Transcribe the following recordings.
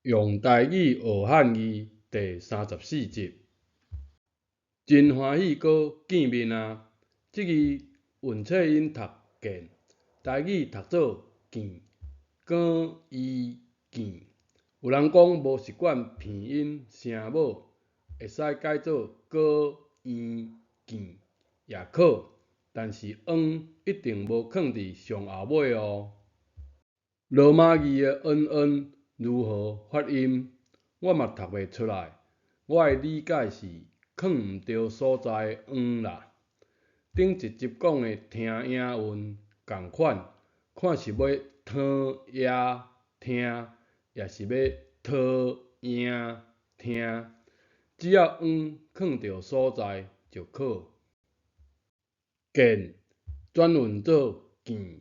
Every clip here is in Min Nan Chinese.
用台語學漢字第34集，真歡喜閣見面啊！這字韻切音讀見，台語讀做見，光伊見。有人講無習慣鼻音聲母，會使改做果圓見也可，但是 ㄥ 一定無囥佇上後尾喔。羅馬字的 ㄥ ㄥ 如何發音？我嘛讀袂出來。我的理解是囥毋著所在的 ㄥ 啦。頂一集講的聽音韻仝款，看是欲湯也聽，抑是欲桃贏聽，只要 ㄥ 囥著所在就可。見轉韻做見，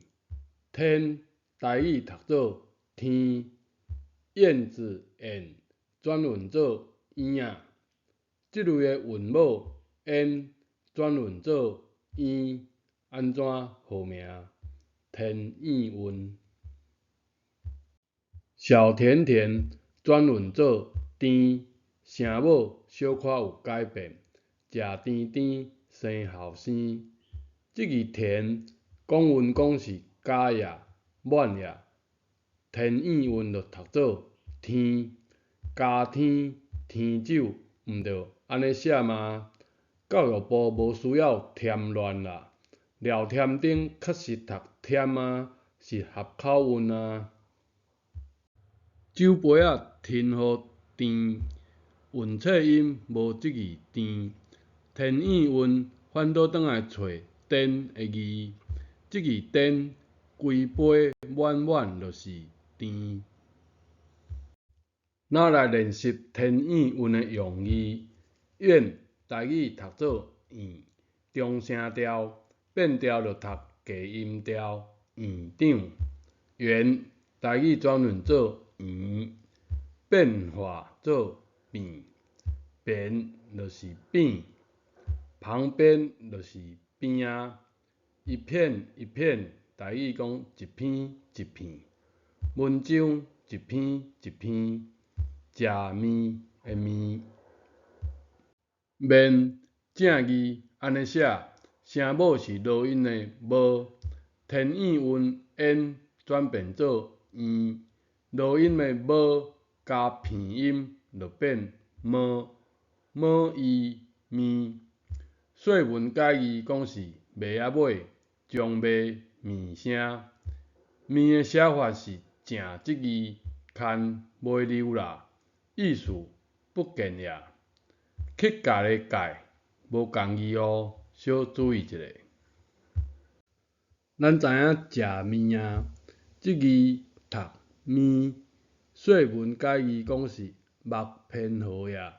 天台語讀做天，燕子燕轉韻做嬰仔，這類的韻母 n 轉韻做嬰，按怎號名？天燕韻。小甜甜轉韻做甜，聲母小可有改變，食甜甜生後生。這字甜講韻講是加也滿也，天燕韻就讀做天，加天甜酒，毋著按呢寫嗎？教育部無需要添亂啦，廖添丁確實讀添啊，是合口韻啊。酒杯仔吞予甜，韻切音無這字甜，天燕韻反倒轉來揣顛的字，這字顛規杯滿滿就是甜。咱來練習天燕韻的用字，燕台語讀做燕，中聲調變調就讀低音調，院長。圓台語轉韻做圓，變化做變，變就是變，旁邊就是邊仔，一片一片台語講一片一片，文章一篇一篇，食麵的麵。面正字按呢寫，聲母是濁音的無，天燕韻 n 轉變做燕，濁音的無加鼻音就變無，無伊麵。說文解字講是麥仔尾，將賣麵聲。麵的寫法是正這字牽尾溜啦，意思不見也。乞丐的丐無仝字喔，小注意一下。咱知影食麵啊，這字讀麵，說文解字講是目偏河也，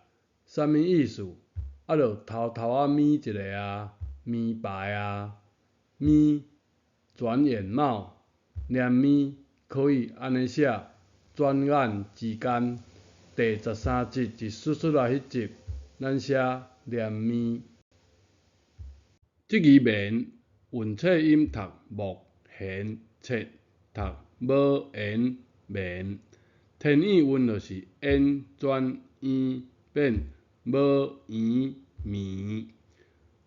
啥物意思？啊，就偷偷仔瞇一下啊，瞇杷啊，瞇轉眼貌，連瞇可以按呢寫，轉眼之間。第13集一輸出來彼集，咱寫連瞇。這字面韻切音讀木弦切讀無言面，天燕韻就是 n 轉燕變無圓麵，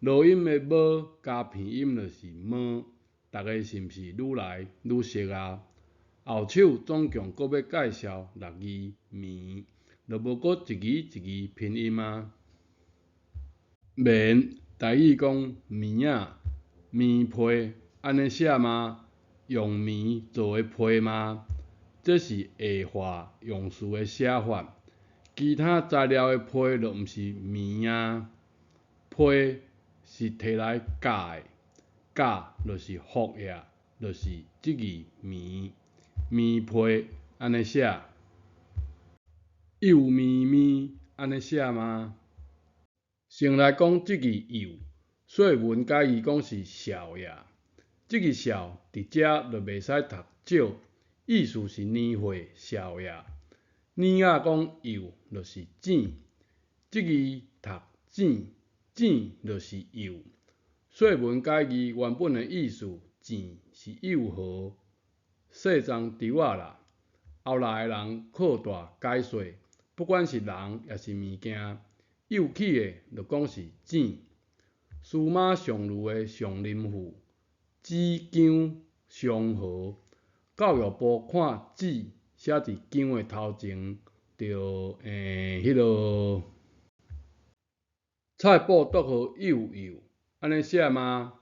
濁音的無加鼻音就是無，逐家是毋是愈來愈熟啊？後手總共閣欲介紹六字麵，就無閣一字一字拼音啊。棉台語講棉仔、棉被，按呢寫嗎？用棉做的被嗎？這是下話用詞的寫法。其他材料的被就毋是棉啊。被是提來蓋的，蓋就是覆也，就是這字棉。棉被按呢寫。幼咪咪按呢寫嗎？先來講這字幼，說文解字講是少也。這字少佇遮就袂使讀少，意思是年歲少也。爾雅講幼就是糋，這字讀糋，糋就是幼。說文解字原本的意思，糋是幼禾、細欉稻仔啦。後來的人擴大解說，不管是人抑是物件，幼齒的就講是糋。司馬相如的上林賦，子姜相和。教育部看子寫佇姜的頭前，就彼落。菜脯讀予幼幼，按呢寫嗎？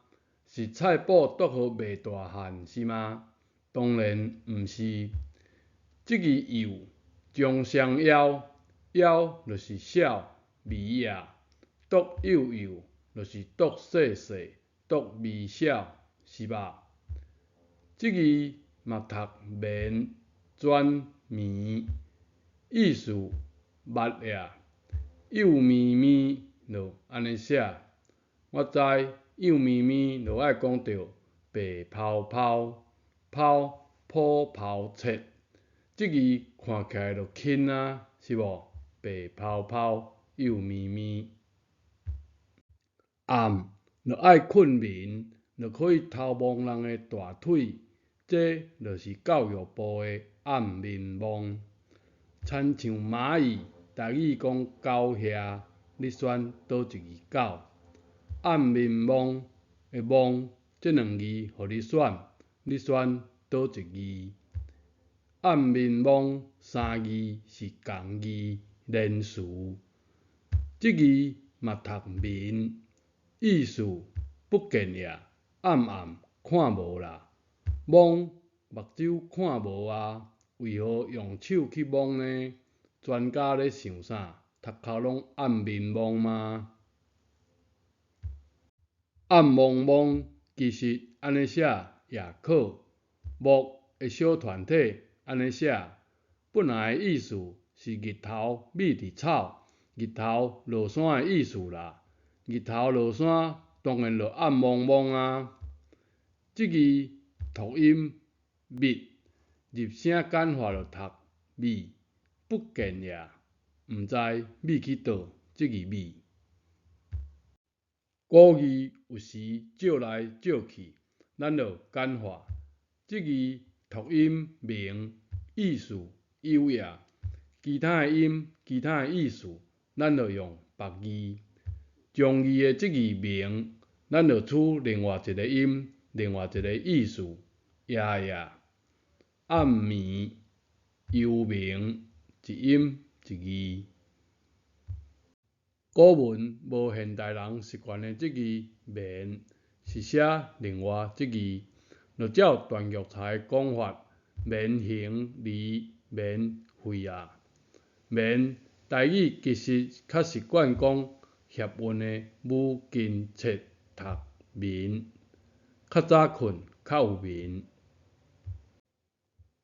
是菜脯讀予袂大漢是嗎？當然毋是。這字幼中雙枵，枵就是小微仔，讀幼幼就是讀細細，讀微小，是吧？這字嘛讀眠轉暝，意思捌呀，幼咪咪就按呢寫。我知幼咪咪就愛講著白泡泡，泡泡泡切，這字看起來就輕啊，是無？白泡泡，幼咪咪。暗就愛睏眠，就可以偷摸人的大腿，這就是教育部的暗眠摸。親像螞蟻，台語講狗額，你選佗一字狗？暗眠摸的摸，這兩字予你選，你選佗一字？暗眠摸三字是仝字連詞，這字嘛讀眠，意思不見呀，暗暗看無啦。摸目睭看無啊，為何用手去摸呢？專家咧想啥？頭殼攏暗眠摸嗎？暗摸摸其實按呢寫也可，木的小團體按呢寫，本來的意思是日頭覕佇草，日頭落山的意思啦。日頭落山，當然就暗摸摸啊。這字讀音密，入聲簡化就讀覕，不見也，毋知覕去佗，這字覕。古字有時借來借去，咱就簡化。這字讀音明，意思有也。其他的音，其他的意思，咱就用別字。中字的這字明，咱就取另外一個音，另外一個意思，也也。暗暝幽冥，一音一字。古文無現代人習慣的這字眠，是寫另外這字。就照段玉裁的講法，眠行離眠廢啊。眠台語其實較習慣講協韻的母近切讀眠，較早睏較有眠。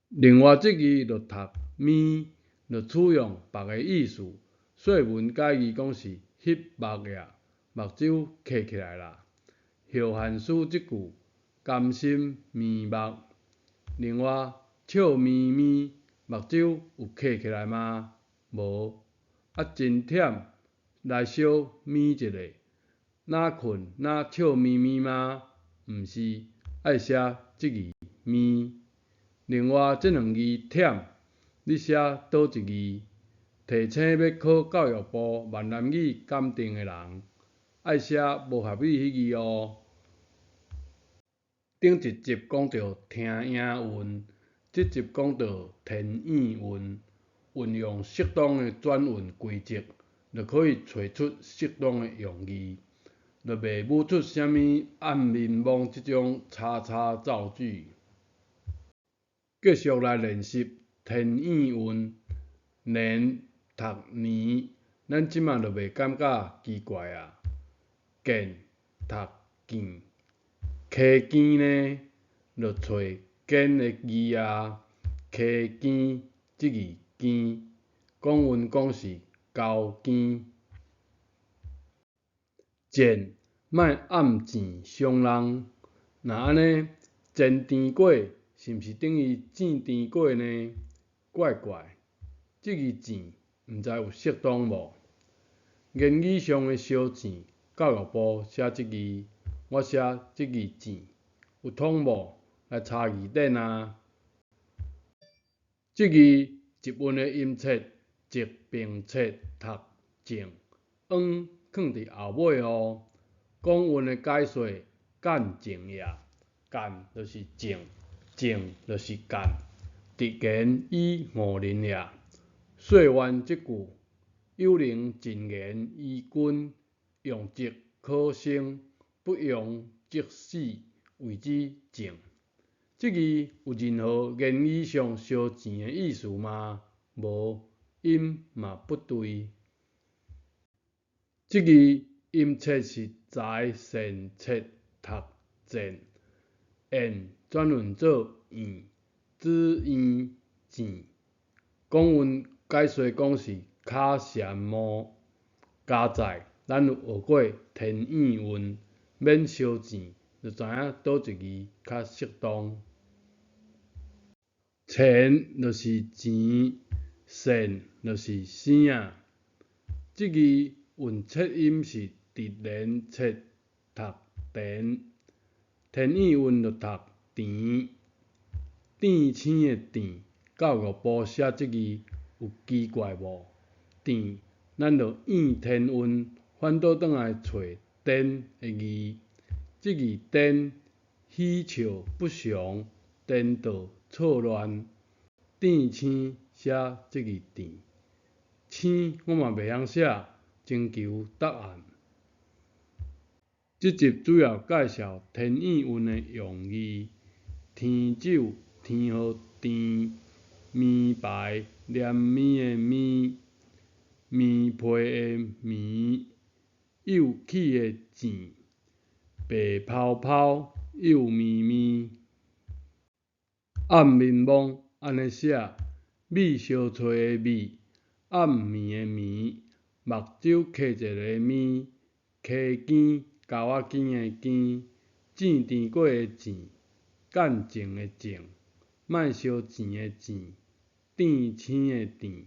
另外這字就讀咪，就取用別个意思。說文解字講是翕目呀，目睭瞌起來啦。後漢書這句甘心瞇目。另外笑眯眯，目睭有瞌起來嗎？無。啊，真忝來小瞇一下，若睏若笑眯眯嗎？毋是，愛寫這字瞇。另外這兩字忝，你寫佗一字？提醒欲考教育部閩南語檢定的人，愛寫無合理彼字哦。頂一集講著聽音韻，這集講著天意韻，運用適當的轉韻規則，就可以揣出適當的用字，就袂舞出啥物暗眠摸這種叉叉造句。繼續來練習天意韻，年讀年，咱這馬就袂感覺奇怪啊。見讀見，溪邊呢，就揣堅的字啊，溪邊這字堅，講韻講是高堅。賤莫暗賤傷人，若按呢，煎甜粿是毋是等於煎甜粿呢？怪怪，這字賤毋知有適當無？言語上的相賤，教育部寫這字，我寫這字賤，有通無？來查字典啊！這字一韻的音節，直平切讀正，往囥佇後尾哦。講韻的解說，間正也，間就是正，正就是間，直言以悟人也。說完這句，有能盡言於君，用則可生，不用則死，謂之正。這字有任何言語上燒錢的意思嗎？無，音嘛不對。這字音節是才、善、切、讀、賤，燕轉韻做燕，子、燕、錢。講韻解說講是跤蟬毛。加載，咱有學過天意韻，免燒錢，就知影佗一字較適當。錢就是錢，線就是生仔。這字韻切音是直連切讀田，天意韻就讀甜。甜青的甜，教育部寫這字有奇怪無？甜，咱就應天韻，反倒轉來揣顛的字。這字顛，喜笑不詳，顛倒錯亂。甜青寫這字甜，青我嘛袂曉寫，徵求答案。這集主要介紹天意韻的用字：天酒、天予甜、名牌、連物的物、棉被的棉、幼齒的糋、白泡泡、幼咪咪。暗眠罔按呢寫：米相揣的米，暗暝的暝，目睭磕一个咪，溪墘、狗仔羹的羹，糋甜粿的糋，干淨的淨，莫燒錢的錢，甜青的甜。